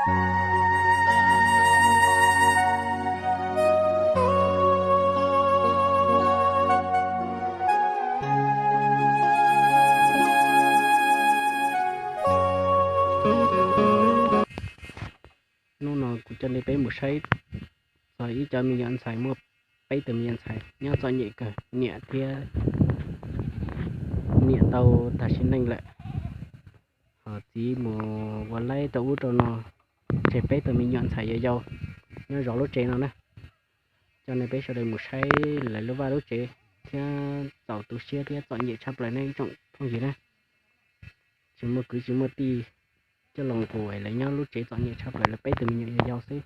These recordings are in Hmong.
Hnub no kuv coj nej peb mus saib txog ib cov me nyuam ntxhais, muaj peb tug me nyuam ntxhais nyob txom nyem kawg, niam thiab niam tau tag sim neej lawm. Ho txiv mus ua laib rau ub rau no, tseg peb tug me nyuam ntxhais yau yau nyob zov lub tsev no na. Coj nej peb sawv daws mus saib lawv lub vaj lub tsev thiab txaus tu siab thiab txom nyem tshaj plaws ne ib tsoom phooj ywg na. Tsis muaj kwv tsis muaj tij coj los nqus, lawv nyob lub tsev txom nyem tshaj plaws, lawv peb tug me nyuam yau yau xwb.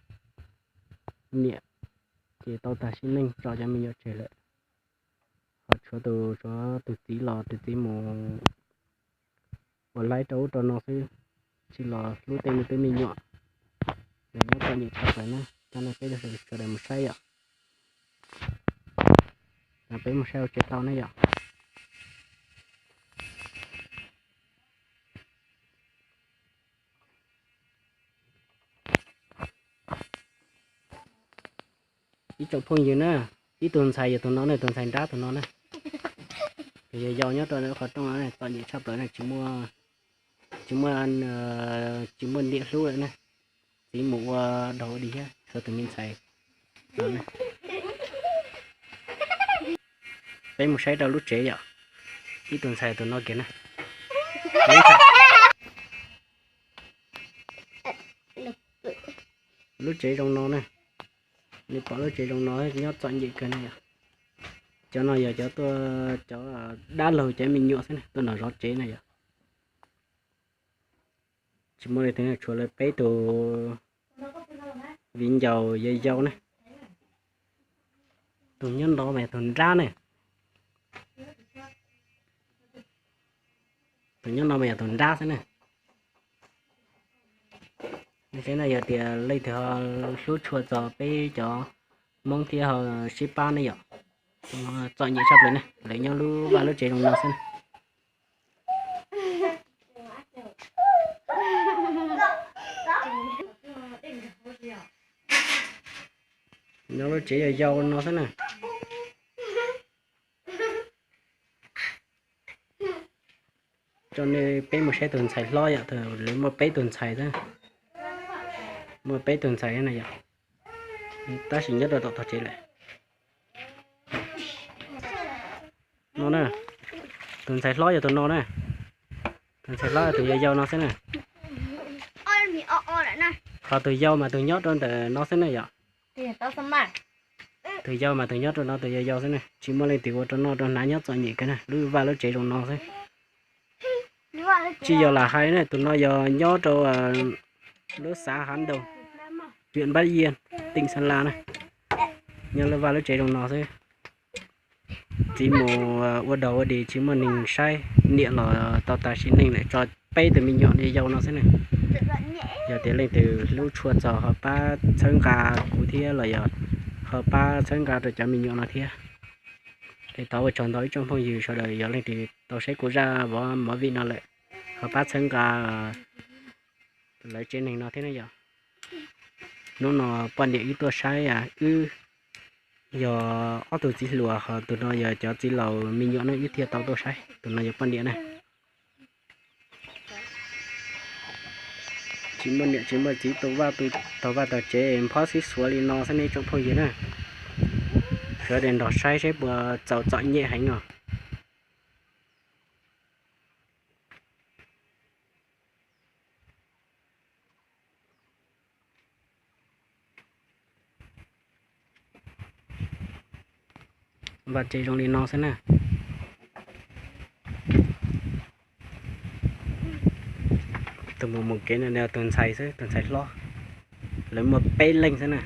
Niam ces tau tag sim neej tso cov me nyuam tseg lawm. Ho tshuav tus, tshuav tus txiv los tus txiv mus ua laib rau ub rau no xwb, tsis los hlub tej me tub me nyuam. Lawv nyob txom nyem tshaj plaws na, coj nej peb sawv daws mus saib yom. Peb mus saib hauv tsev tau ne yom. Ib tsoom phooj ywg na, ib tug ntxhais yog tus no ne, tus ntxhais nrab tus no na. Yog yau nyob rau qhov rooj no txom nyem tshaj plaws na, tsis muaj, tsis muaj niam hlub lawm na. Txiv mus ua dog ua dig thiab, tshuav tus me ntxhais no na. Peb mus saib rau lub tsev yom. Ib tug ntxhais tus no kiag na. Lub tsev zoo no na, nej pom lub tsev zoo no nyob txom nyem kawg ne yom. Cov no yog cov tuaj, cov dab laug cov me nyuam xwb na, tuaj nrog zov tsev na yom. Tsis muaj leej twg, tshuav lawv peb tus viv ncaus yau yau na. Tus nyob no mas yog tus nrab ne. Tus nyob no mas yog tus nrab xwb na. Saib no yog tias leej twg ho hlub tshua txog peb cov Hmoob thiab ho sib pab ne yom. Txom nyem tshaj plaws ne, lawv nyob lub vaj lub tsev zoo no xwb na. Nyob lub tsev yau yau no xwb na. Coj nej peb mus saib tus ntxhais hlob yom, lawv muaj peb tus ntxhais xwb. Muaj peb tus ntxhais na yom. Tab sis nyob rau tom tog tsev lawm. No na, tus ntxhais hlob yog tus no na. Tus ntxhais hlob tus yau yau no xwb na. Ho tus yau mas tus nyob rau ntawm no xwb na yom. Tus yau mas tus nyob rau no, tus yau yau xwb na, tsis muaj leej twg ua rau noj rau hnav, nyob txom nyem kawg na, lub vaj lub tsev zoo no xwb. Tsis yog lam hais na, tus no yog nyob rau lub xav Hav Ntoog, huyện Bắc Yên, tỉnh Sơn La na. Nyob lub vaj lub tsev zoo no xwb. Txiv mus ua dog ua dig tsis muaj neeg saib, niam los tau tas sim neej lawm, tso peb tus me nyuam yau no xwb na. Yog tias leej twg hlub tshua txog ho pab txhawb nqa kuv thiab los yog ho pab txhawb nqa rau cov me nyuam no thiab. Es thov ua tsaug ntau ib tsoom phooj ywg sawv daws, yog leej twg tau saib kuv zaj vlog movie no lawm, ho pab txhawb nqa lawv tsev neeg no thiab na yom. Hnub no poj niam wb tuaj saib, wb yog ob tug txiv hluas, ho tus no yog cov txiv laus me nyuam na, wb thiaj tau tuaj saib. Tus no yog poj niam na. Tsis muaj niam tsis muaj txiv, tu vaj tu, tog vaj tog tsev nphob xib xuav li no xwb ne tsoom phooj ywg na. Sawv daws nrog saib seb puas txaus txom nyem heev os. Vaj tsev zoo li no xwb na. Tus mus mus kev no tus ntxhais xwb, tus ntxhais hlob. Lawv muaj peb leeg xwb na.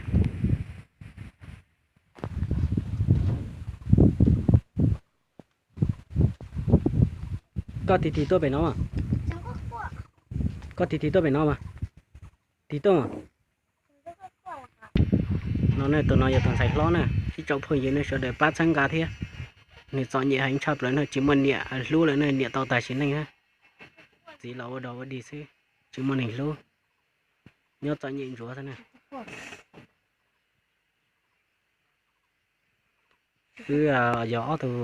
Koj tig tig tuaj pem no mas. Koj tig tig tuaj pem no mas. Tig tuaj mas. No ne, tus no yog tus ntxhais hlob na, ib tsoom phooj ywg nej sawv daws pab txhawb nqa thiab. Nws txom nyem heev tshaj plaws na, tsis muaj niam hlub lawm na, niam tau tas sim neej na. Txiv los ua dog ua dig xwb, tsis muaj neeg hlub. nyob txom nyem ntsuav xwb na. Wb yog ob tug,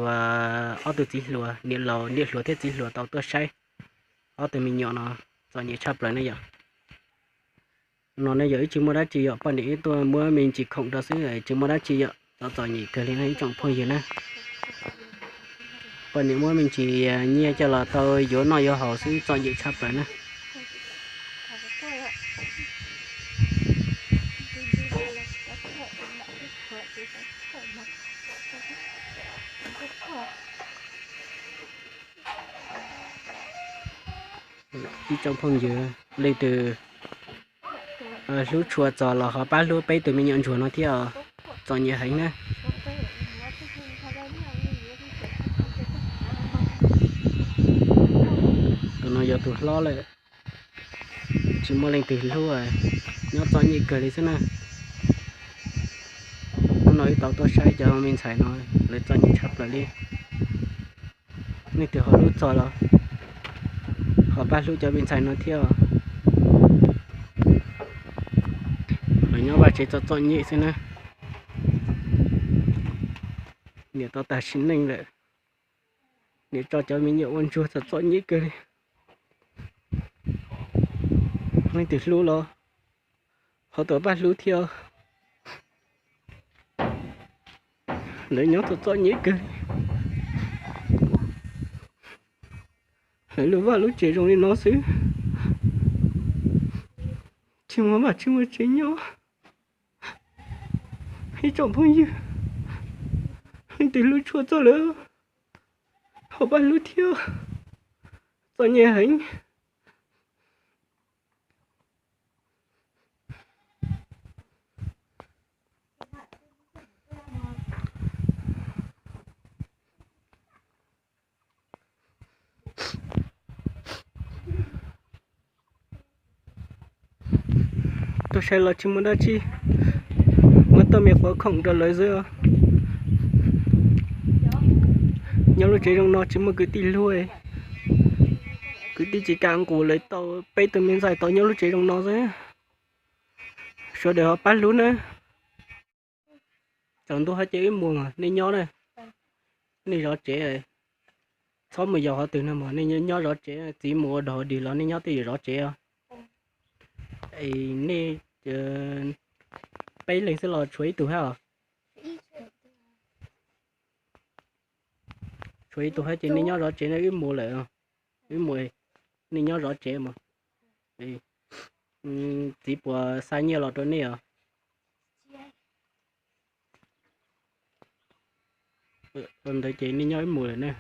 ob tug txiv hluas, niam laus, niam hluas thiab txiv hluas tau tuaj saib ob tug me nyuam no txom nyem tshaj plaws ne yom. No ne yog wb tsis muaj dab tsi yom, poj niam wb tuaj muab me ntsis khoom rau xwb, tsis muaj dab tsi yom, txom txom nyem kawg li no ib tsoom phooj ywg na. Poj niam muab me ntsis nyiaj coj los tau yuav noj yuav haus xwb, txom nyem tshaj plaws na. Ib tsoom phooj ywg, leej twg hlub tshua txog los ho pab hlub peb tug me nyuam ntsuag no thiab os, txom nyem heev na. Tus no yog tus hlob lawm, tsis muaj leej twg hlub, nyob txom nyem kawg li xwb na. Hnub no wb tau tuaj saib cov me ntxhais no, lawv txom nyem tshaj plaws li. Leej twg ho hlub txog los ho pab hlub cov me ntxhais no thiab. Lawv nyob vaj tsev txom txom nyem xwb na. Niam tau tag sim neej lawm, niam tso cov me nyuam ua ntsuag txom txom nyem kawg li. Leej twg hlub los ho tuaj pab hlub thiab. Lawv nyob txom txom nyem kawg li. Lawv lub vaj lub tsev zoo li no xwb, tsis muaj vaj tsis muaj tsev nyob. Ib tsoom phooj ywg, leej twg hlub tshua txog lawv ho pab hlub thiab, txom nyem heev. Tuaj saib los tsis muaj dab tsi, muab tau me quav khoom rau lawv xwb. Nyob lub tsev zoo no tsis muaj kwv tij hlub, kwv tij tsis kam nqus lawv tau, peb tug me ntxhais tau nyob lub tsev zoo no xwb. Sawv daws ho pab hlub na. Tsaus ntuj hab ces wb mus, nej nyob na, nej zov tsev, txhob mus yaus qhov twg no mog, nej nyob zov tsev, txiv mus ua dog dig los nej nyob twj ywm zov tsev os. Es nej peb leeg xwb los tshuav ib tug hab os? Tshuav ib tug hab ces nej nyob zov tsev, wb mus lawm, wb mus, nej nyob zov tsev mog. Txiv puas xa nyiaj los rau nej os? Ua ntawd ces nej nyob wb mus lawm na.